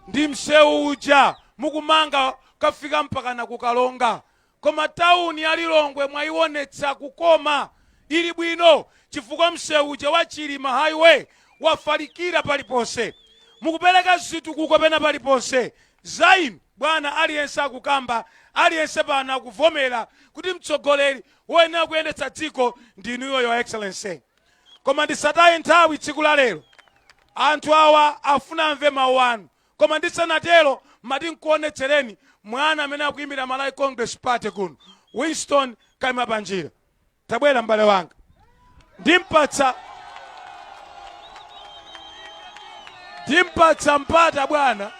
S4: ndi msewu uja mukumanga kafika mpakana kukalonga, koma tawuni ya Lilongwe mwayionetsa kukoma, ili bwino chifukwa msewu uja wa Chilima Highway wafalikira paliponse. Mukupereka zitukuko pena paliponse. Za inu, bwana, aliyense akukamba, aliyense pano akuvomera kuti mtsogoleri woyenera kuyendetsa dziko ndi inuyo, Your Excellency. Koma ndisataye nthawi, tsiku la lero anthu awa afuna amve mawu anu. Koma ndisanatero, mati nkuonetsereni mwana amene akuyimbira Malawi Congress Party kuno, Winston Kaima Panjira. Tabwera, m'bale wanga. Ndimpatsa mpata, bwana.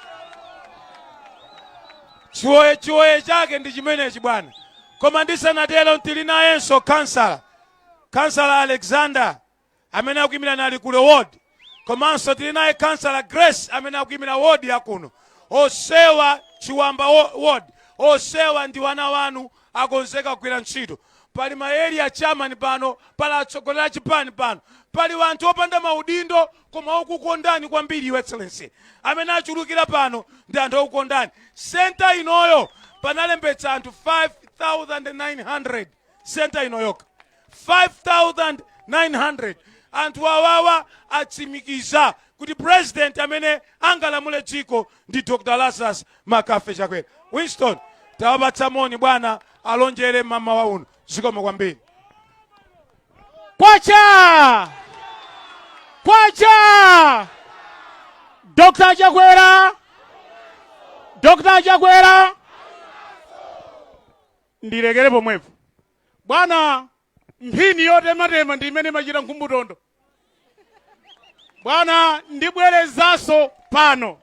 S4: Chiwoye, chiwoye chake ndi chimenechi, bwana. Koma ndisanatero, tili nayenso kansala Alexander amene akuyimira Nalikule Ward, komanso tili naye Kansala Grace amene akuyimira ward yakuno, osewa Chiwamba Ward. Osewa ndi wana wanu, akonzeka kugwira ntchito. Pali ma area chairman pano, pali atsogoleri a chipani pano, pali wanthu opanda maudindo koma okukondani kwambiri, Your Excellency. Amene achulukira pano ndi anthu okukondani. Center inoyo panalembetsa anthu 5900 center ino yokha, 5900. Anthu awawa atsimikiza kuti president amene angalamule dziko ndi Dr Lazarus Makafe Chakwera. Winston, tawapatsa moni bwana, alonjere mamawa uno. Zikomo kwambiri.
S8: Kwacha! Kwacha! Dr. Chakwera! Dr. Chakwera! Ndilekere pomwepo. Bwana, mphini yotematema ndi imene imachita nkhumbutondo. Bwana, ndibwerezanso pano.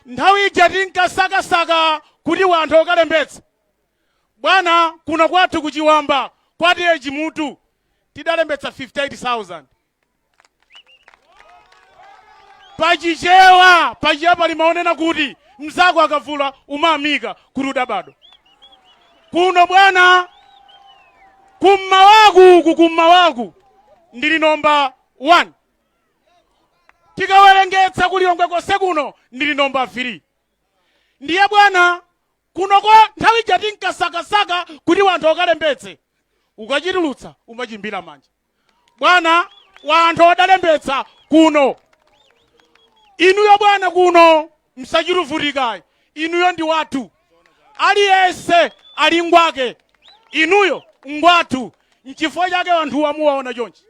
S8: Nthawi ija tinkasakasaka kuti wanthu okalembetsa. Bwana, kuno kwathu ku Chiwamba, kwa T/A Chimutu, tidalembetsa 58,000. Pachichewa, pachichewa pali maonena kuti mzako akavula umayamika kuti udabadwa. Kuno bwana, kummawaku uku, kummawaku ndili nomba 1. Tikawerengetsa ku Lilongwe konse kuno ndili nomba 3. Ndiye bwana, kunoko nthawi ija tinkasakasaka kuti wanthu okalembetse, ukachitulutsa umachimbira manja. Bwana, wanthu odalembetsa kuno, inuyo bwana kuno msachituvutikayi, inuyo ndi wathu, aliyense ali ngwake, inuyo ngwathu. Nchifukwa chake wanthu amuwaona chonchi.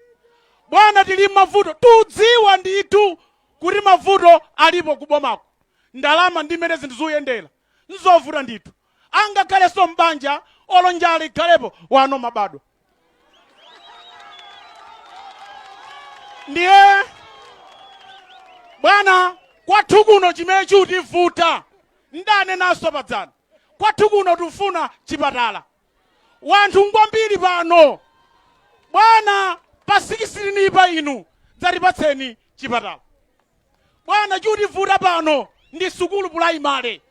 S8: Bwana, tili mavuto, tudziwa ndithu kuti mavuto alipo kubomako, ndalama ndi mmene zinthu zikuyendera nzovuta ndithu, angakhalenso mbanja olo njala ikhalepo wano mabadwa. Ndiye bwana, kwathu kuno chimene chikutivuta, ndanenanso padzana, kwathu kuno tikufuna chipatala. Wanthu ngwambiri pano bwana, pa 16 pa inu dzatipatseni chipatala. Bwana, chikutivuta pano ndi sukulu pulaimale,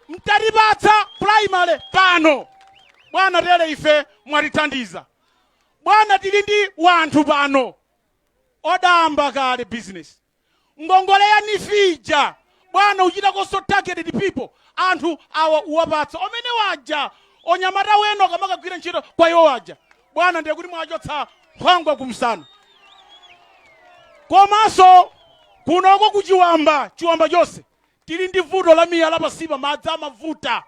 S8: mtatipatsa pulaimale pano bwana, tere ife mwatithandiza. Bwana, tili ndi wanthu pano odayamba kale business, ngongole ya NEEF ija bwana, uchitakonso targeted people, anthu awa uwapatsa omene waja onyamata weno akamakagwira ntchito kwa iwo waja bwana, ndiye kuti mwachotsa nkhwangwa kumsana. Komanso kunoko kuchiwamba, Chiwamba chonse tili ndi vuto la miyala pasipa, madzi amavuta,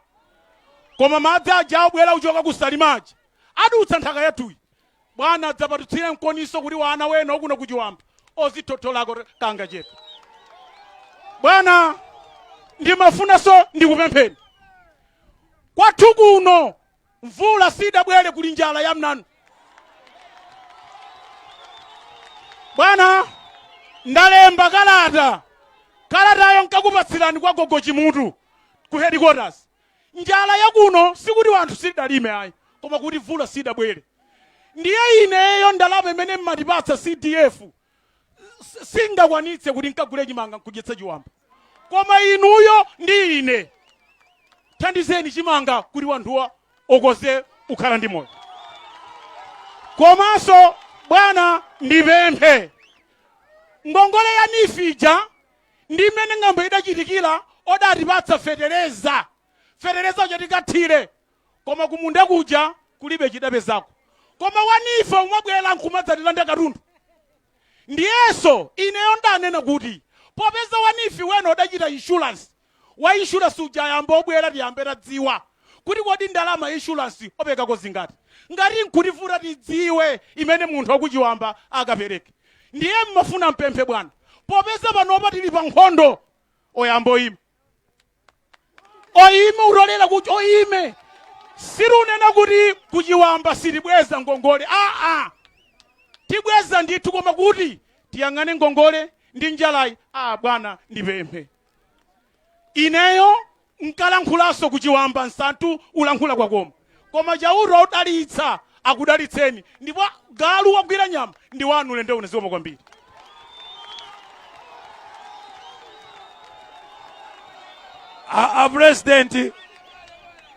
S8: koma madzi aja abwera kuchoka ku Salima aja adutsa nthaka yathuyi bwana, dzapatutsire mkoniso kuti wana weno kuno kuchiwamba ozithotholako kanga chepe. Bwana, ndimafunanso ndikupempheni, kwathu kuno mvula sidabwere, kuli njala ya mnanu. Bwana, ndalemba kalata, kalatayo nkakupatsirani kwa gogo Chimutu ku headquarters. Njala yakuno sikuti wanthu sidalime ayi, koma kuti mvula sidabwere. Ndiye ineyo ndalama imene mmatipatsa CDF singakwanitse kuti nkagule chimanga nkudyetsa Chiwamba, koma inuyo ndi ine thandizeni chimanga kuti wanthuwa okoze ukhala ndi moyo. Komanso bwana, ndipemphe ngongole ya NEEF ija ndi imene ng'amba idachitikira, odatipatsa fetereza, fetereza uja tikathire, koma kumunda kuja kulibe chidapezako, koma wa NEEF umabwera nkumadzatilanda katundu. Ndiyenso ineyo ndanena kuti popeza wa NEEF weno udachita insurance, wa insurance uja ayambe obwera, tiyambe tadziwa kuti kodi ndalama insurance opekako zingati, ngati nkutivuta tidziwe imene munthu wakuchiwamba akapereke. Ndiye mmafuna mpemphe bwana, popeza panopa tili pa nkhondo, oyamba oyima oyime utolera kuti oyime, sirunena kuti kuchiwamba sitibweza ngongole, aa, tibweza ndithu, koma kuti tiyang'ane ngongole ndi njalayi. A bwana, ndipemphe ineyo nkalankhulaso kuchiwamba nsantu ulankhula kwakoma, koma Chauta odalitsa akudalitseni, ndipo galu wagwira nyama ndi wanu ulendo uno. Zikomo kwambiri.
S4: A president,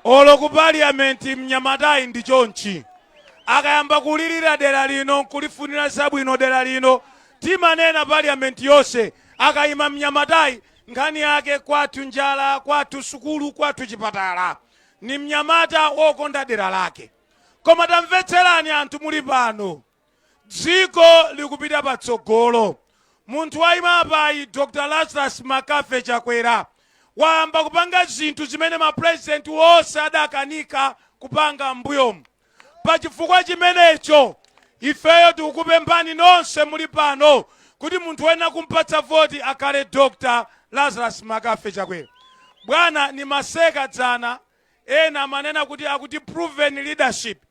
S4: olo ku parliament mnyamatayi ndi chonchi, akayamba kulirira dera lino nkulifunira zabwino dera lino, timanena parliament yonse akayima mnyamatayi nkhani yake kwathu njala, kwathu sukulu, kwathu chipatala. Ni mnyamata wokonda dera lake. Koma tamvetserani anthu muli pano, dziko likupita patsogolo. Munthu wayima apayi, Dr Lazarus McCarthy Chakwera, wayamba kupanga zinthu zimene mapurezidenti wonse adakanika kupanga m'mbuyomu. Pachifukwa chimenecho, ifeyo tikukupemphani nonse muli pano kuti munthu wena kumpatsa voti akhale Dr Lazarus McCarthy Chakwera. Bwana, nimaseka dzana, ena amanena kuti akuti proven leadership.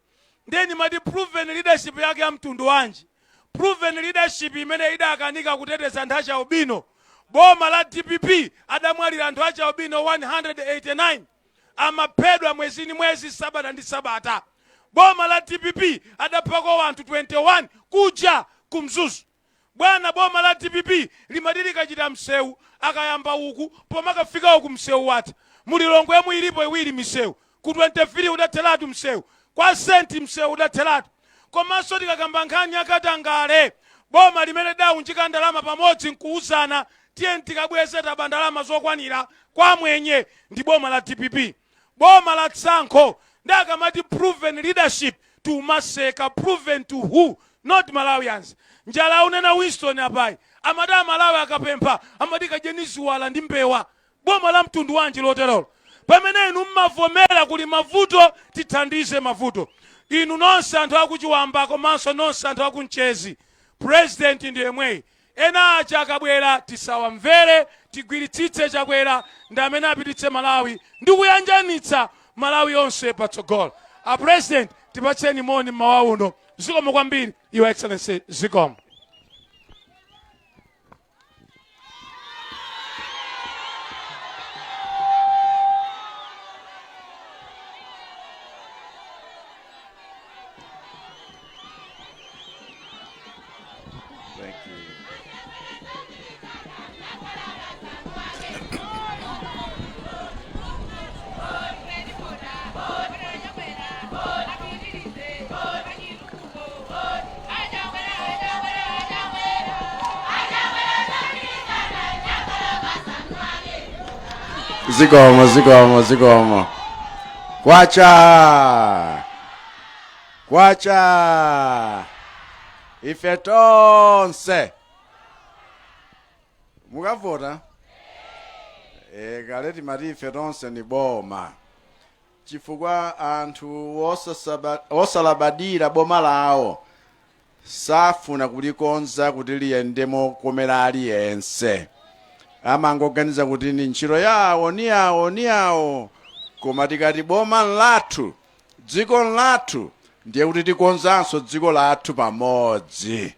S4: Ndiye nimati proven leadership yake ya mtundu wanji? Proven leadership imene idakanika kuteteza anthu achialubino? Boma la DPP adamwalira anthu achialubino 189, amaphedwa mwezi ndi mwezi, sabata ndi sabata. Boma la DPP adaphako anthu 21 kuja ku Mzuzu. Bwana, boma la DPP limati likachita msewu, akayamba uku, pomakafika uku msewu watha. Mu Lilongwemu ilipo iwiri misewu, ku 23 udatheratu msewu, kwa Senti msewu udatheratu. Komanso tikakamba nkhani yakatangale, boma limene lidaunjika ndalama pamodzi nkuuzana, "Tiye tikabweze, taba ndalama zokwanira kwa mwenye," ndi boma la DPP, boma la tsankho. Ndi akamati proven leadership tumaseka. Proven to who? Not Malawians. Njala aunena Winston apayi, amati Amalawi akapempha amati kadyeni ziwala ndi mbewa. Boma la mtundu wanji loterolo, pamene inu mmavomera kuli mavuto, tithandize mavuto? Inu nonse anthu akuChiwamba komanso nonse anthu akuMchezi, President ndi yemweyi. Ena aja akabwera tisawamvere, tigwiritsitse Chakwera, ndi amene apititse Malawi ndi kuyanjanitsa Malawi yonse patsogolo. A President, tipatseni moni mmawa uno. Zikomo kwambiri, Your Excellency, zikomo.
S6: Thank you. Zikomo, zikomo, zikomo. Kwacha, kwacha! Ife tonse mukavota. Kale timati ife tonse ni boma, chifukwa anthu osalabadira boma lawo safuna kulikonza kuti liyende mokomera aliyense, amangoganiza kuti ni ntchito yawo, ni yawo, ni yawo. Koma tikati boma lathu, dziko lathu, ndiye kuti tikonzanso dziko lathu pamodzi.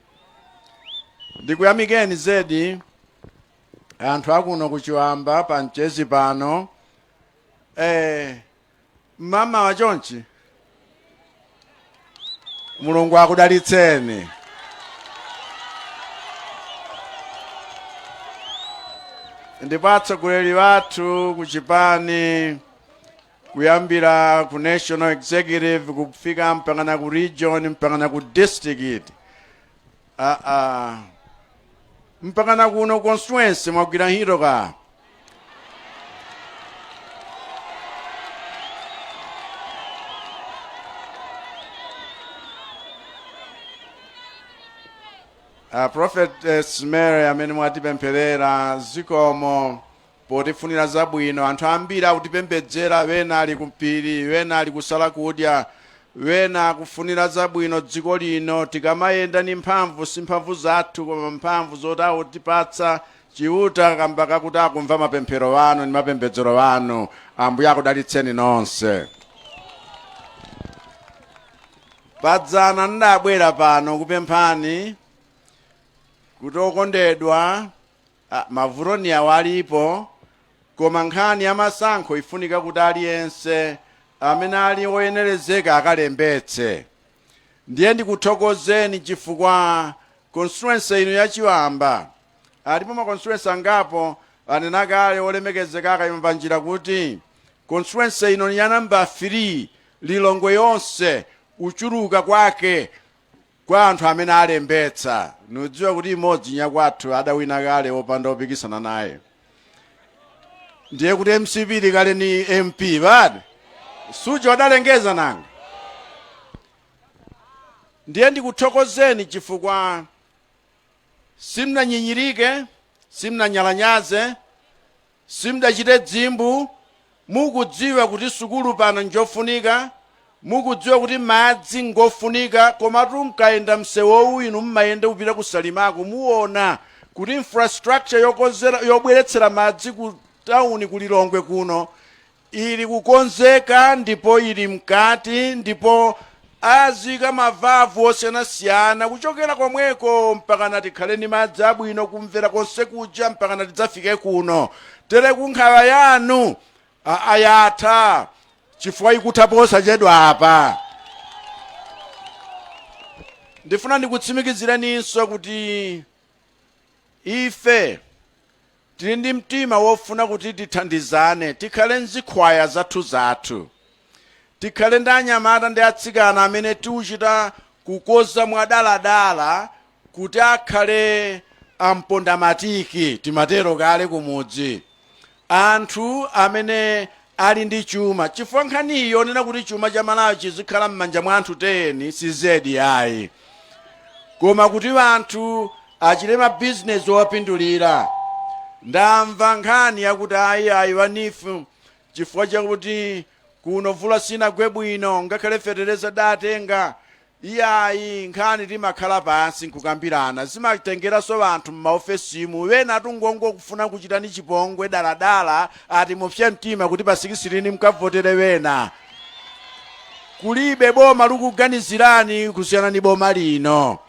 S6: Ndikuyamikeni zedi anthu akuno kuChiwamba pa Mchezi pano, mmamawa chonchi. Mulungu akudalitseni. Ndipo atsogoleri athu ku chipani, kuyambira ku national executive kufika mpakana ku region, mpakana ku district, mpakana kuno constituency, mwagwira ntchito ka. Prophet Mary, amene mwatipempherera, zikomo potifunira zabwino. Anthu ambiri akutipembedzera, wena ali kumpiri, wena ali kusala kudya, wena akufunira zabwino dziko lino. Tikamayenda ni mphamvu, si mphamvu zathu, koma mphamvu zoti akutipatsa Chiuta kamba kakuti akumva mapemphero anu ndi mapembedzero anu. Ambuye akudalitseni nonse. Padzana ndabwera pano kupemphani kuti, okondedwa, mavuto ni awo alipo, koma nkhani ya masankho ifunika kuti aliyense amene ali oyenerezeka akalembetse. Ndiye ndikuthokozeni chifukwa constituency ino ya Chiwamba, alipo ma constituency angapo, anena kale olemekezeka akayima panjira kuti constituency ino ni ya namba 3 Lilongwe yonse kuchuluka kwake kwa anthu amene alembetsa. Nudziwa kuti imodzi nyakwathu adawina kale wopanda opikisana naye, ndiye kuti MCP likale ni MP bad.
S9: Suja wadalengeza nanga? Ndiye ndikuthokozeni chifukwa simnanyinyirike, simnanyalanyaze, simdachite dzimbu. Mukudziwa kuti sukulu pano njofunika, mukudziwa kuti madzi ngofunika. Komatu mkayenda msewowu, inu mmayenda kupita ku Salimako, muona kuti infrastructure yokonzera yobweretsera madzi ku tawuni ku Lilongwe kuno ili kukonzeka ndipo ili mkati, ndipo azika mavavu osiyanasiyana kuchokera komweko mpakana tikhale ndi madzi abwino kumvera konse kuja mpakana tidzafike kuno. Tere kunkhawa yanu ayatha chifukwa ikutha posachedwa apa. Ndifuna ndikutsimikizireninso kuti ife tili ndi mtima wofuna kuti tithandizane, tikhale nzikhwaya zathu zathu, tikhale ndi anyamata ndi atsikana amene tiuchita kukoza mwadaladala kuti akhale ampondamatiki, timatero kale kumudzi, anthu amene ali ndi chuma. Chifukwa nkhaniyi yonena kuti chuma cha Malawi chizikhala m'manja mwa anthu 10 sizedi ayi, koma kuti anthu achite mabizinesi owapindulira. Ndamva nkhani yakuti ayi ayi, wa NEEF, chifukwa chakuti kuno mvula sinagwe bwino, ngakhale fetereza datenga, iyayi. Nkhani timakhala pansi nkukambirana, zimatengeranso anthu m'maofesimu wena atungongo kufuna kuchitani chipongwe daladala, ati mupse mtima kuti pa 16 mkavotere wena. Kulibe boma likuganizirani kusiyana ndi boma lino.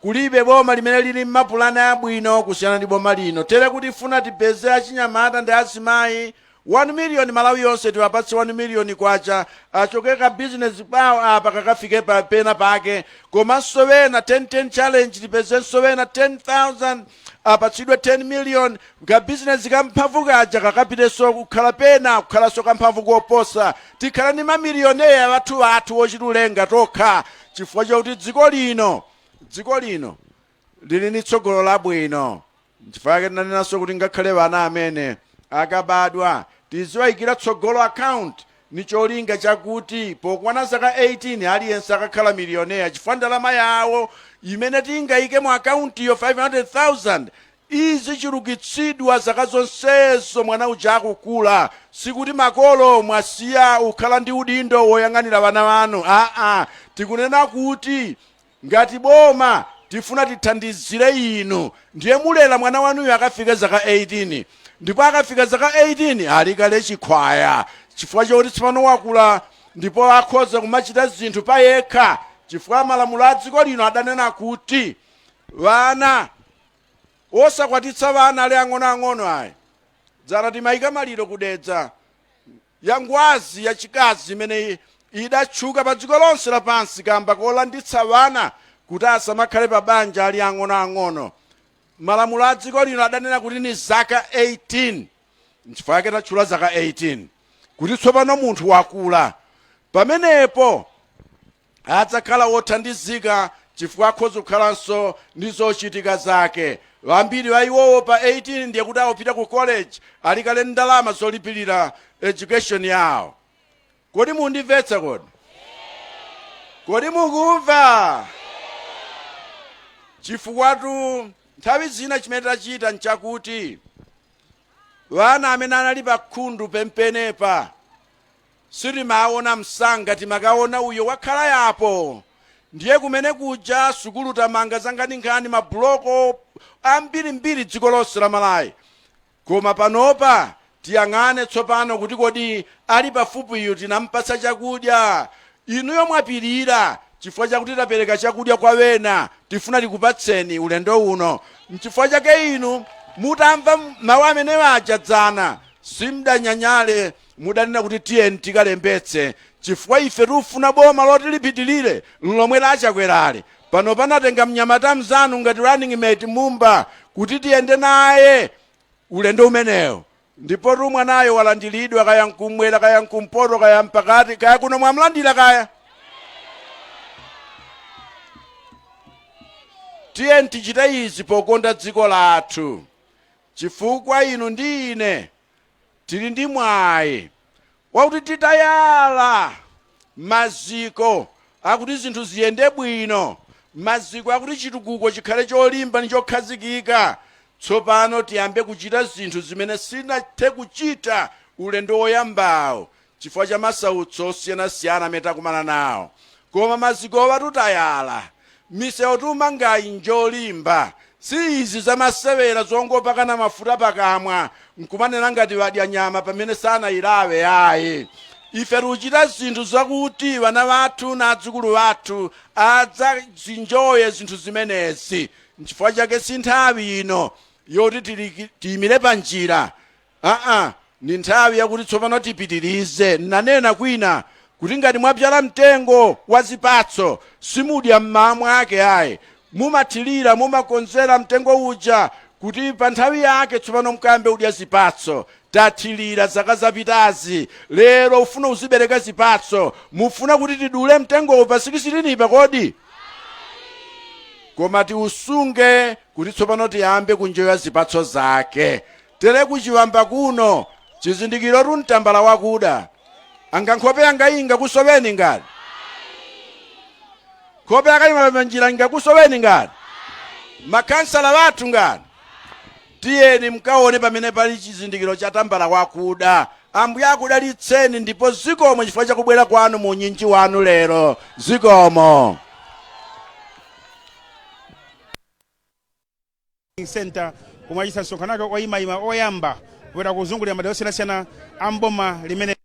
S9: Kulibe boma limene lili mmapulani abwino kusiyana ndi boma lino. Tere kuti funa tipeze achinyamata ndi azimayi 1 million Malawi yonse, tiwapatse 1 million kwacha, achoke ka business pawo apa kakafike pa pena pake. Komanso wena 10-10 challenge, tipezenso wena 10,000 apatsidwe 10 million, ka business kamphamvu kaja kakapitenso kukhala pena kukhalanso kamphamvu koposa. Tikhala ndi mamilioneya athu athu ochitulenga tokha, chifukwa chakuti dziko lino lili ndi tsogolo labwino. Nchifukwa chake tinanenanso kuti ngakhale vana amene akabadwa tiziwayikira tsogolo account, ni cholinga chakuti pokwana zaka 18 aliyense akakhala milioneya, chifukwa ndalama yawo imene tingayike mu akauntiyo, 500,000, izichulukitsidwa zaka zonsezo mwana uja akukula. Sikuti makolo mwasiya ukhala ndi udindo woyang'anira vana vanu, aa. Tikunena kuti ngati boma tifuna tithandizire inu, ndiye mulera mwana wanuyo akafika zaka 18, ndipo akafika zaka 18 ali kale chikhwaya, chifukwa chokuti tsopano wakula ndipo akhoza kumachita zinthu pa yekha, chifukwa malamulo a dziko lino adanena kuti vana osakwatitsa vana ali ang'onoang'ono ayi. Dzana timayika maliro kudedza ya ngwazi yachikazi imene idatchuka pa dziko lonse lapansi kamba kolanditsa vana kuti asamakhale pa banja ali ang'onoang'ono. Malamulo a dziko lino adanena kuti ni zaka 18. Nchifukwa chake tatchula zaka 18 kuti tsopano munthu wakula. Pamenepo adzakhala wothandizika, chifukwa akhoza kukhalanso ndi zochitika zake. Vambiri va iwowo pa 18 ndiye kuti awopita ku college, ali kale ndalama zolipirira education yawo. Kodi mundimvetsa? Kodi mukumva? Chifukwatu nthawi zina chimene tachita nchakuti vana amene anali pa khundu pempenepa sitimaona msanga, timakaona uyo wakhala yapo. Ndiye kumene kuja sukulu tamanga zanganinkhani, mabuloko ambirimbiri dziko lonse la Malawi. Koma panopa tiyang'ane tsopano kuti kodi ali pafupiyu tinampatsa chakudya? Inuyo mwapirira chifukwa chakuti tapereka chakudya kwa wena, tifuna tikupatseni ulendo uno. Nchifukwa chake inu mutamva mawu amene aja dzana simdanyanyale, mudanena kuti tiyeni tikalembetse, chifukwa ife tikufuna boma loti lipitilire lomwe lachakwerali. Pano panatenga mnyamata mzanu ngati running mate Mumba kuti tiyende naye ulendo umenewo, ndipo tu mwanayo walandiridwa, kaya nkumwera, kaya nkumpoto, kaya mpakati, kaya kuno mwamlandira kaya. Tiyeni tichite izi pokonda dziko lathu, chifukwa inu ndi ine tili ndi mwayi. Wakuti titayala maziko akuti zinthu ziyende bwino, maziko akuti chitukuko chikhale cholimba ndi chokhazikika, tsopano tiyambe kuchita zinthu zimene sitinathe kuchita ulendo woyambawo chifukwa cha masautso osiyanasiyana amene takumana nawo. Koma mazikowa tutayala, misewu tumangayi njolimba, si izi zamasewera zongopakana mafuta pakamwa nkumanena ngati wadya nyama pamene sanayilawe ayi. Ife tikuchita zinthu zakuti vana vathu na adzukulu vathu adzazinjoye zinthu zimenezi. Nchifukwa chake si nthawi ino yoti tiyimire pa njira. Aa, ni nthawi yakuti tsopano tipitirize. Nanena kwina kuti ngati mwabzala mtengo wa zipatso, simudya mmawa mwake ayi, mumathirira, mumakonzera mtengo uja kuti pa nthawi yake tsopano mkayambe kudya zipatso. Tathirira zaka zapitazi, lero ufuna uzibereka zipatso. Mufuna kuti tidule mtengowo pa 16 pa kodi? Koma tiusunge kuti tsopano tiyambe kunjoya zipatso zake. Tere kuchiwamba kuno chizindikiro tu mtambala wakuda. Anga nkhope yanga ingakusoweni ngati? Nkhope yakayima panjira ingakusoweni ngati? Makhansala wathu ngati? Tiyeni mkaone pamene pali chizindikiro cha tambala wakuda. Ambuye akudalitseni ndipo zikomo chifukwa chakubwera kwanu mu unyinji wanu lero. Zikomo.
S2: Center komwe achititsa msonkhano wake oyimayima oyamba kupita kuzungulira madera osiyanasiyana a mboma limene.